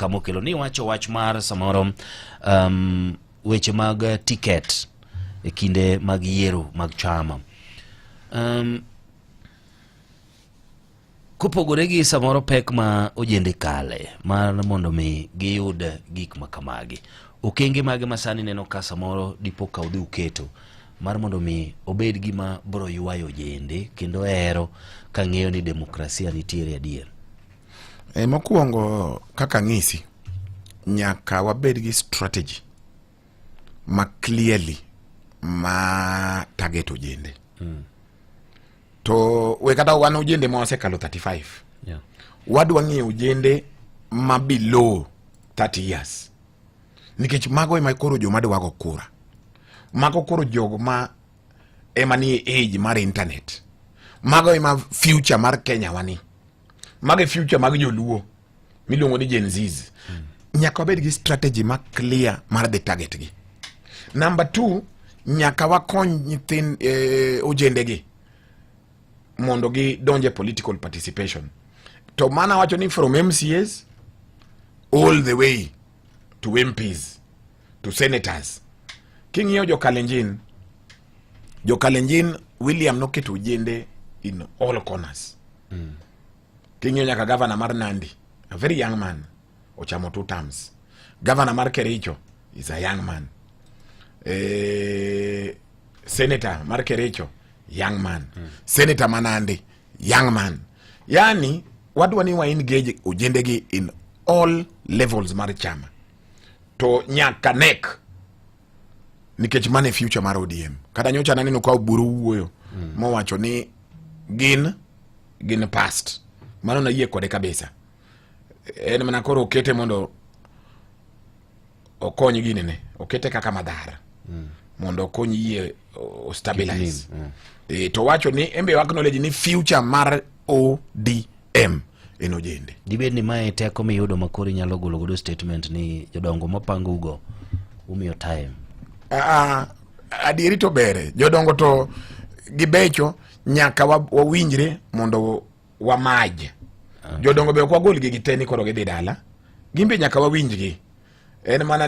kama okelo ni wacho wach mar samoro weche mag ticket e kinde mag yiero mag chama. Kopogore gi samoro pek ma ojende kale mar mondo mi giyud gik ma kamagi, okenge mage ma sani neno ka samoro dipo ka udhi uketo mar mondo mi obed gima bro ywayo ojende kendo hero ka ng'eyo ni demokrasia nitiere adier? Mokwongo kaka ng'isi, nyaka wabed gi strategy ma clearly ma target ojende. To we kata wan ojende ma wasekalo 35, wadwa ng'iyo ojende ma below 30 years, nikech mago ema koro joma dwago kura, mago koro jogo ma ema nie age mar internet, mago ema future mar Kenya wani, mago e future mag joluo miluongo ni Gen Zs. Nyaka wabed gi strategy ma clear mar dhi target gi. Number two, nyaka wakony nyithind ojende gi mondo gidonje political participation. To mana wacho ni from MCAs all the way to MPs to senators. King'iyo jo Kalenjin, jo Kalenjin William noketo ojende in all corners. King'iyo nyaka governor mar Nandi, a very young man, ochamo two terms. Governor mar Kericho is a young man. Senator mar Kericho, young man. Senator ma Nandi, young man. Yani wadwa ni wa engage ojende gi in all levels mar chama, to nyaka nek, nikech mano e future mar ODM. Kata nyocha naneno ka Oburu wuoyo mowacho ni gin past. Mano nayie kode kabisa. En mana koro okete mondo okony ginene, okete kaka madhara mondo okony yie o stabilize. To wacho ni embe acknowledge ni future mar ODM en ojende. Dibed ni mae teko miyudo ma koro inyalo golo godo statement ni jodongo mapango ugo umiyo time? Ah, adieri to bere jodongo to gibecho, nyaka wawinjre mondo wamaj jodongo be. Ok wagolgi gi te ni koro gidhi dala, gin be nyaka wawinjgi. En mana ni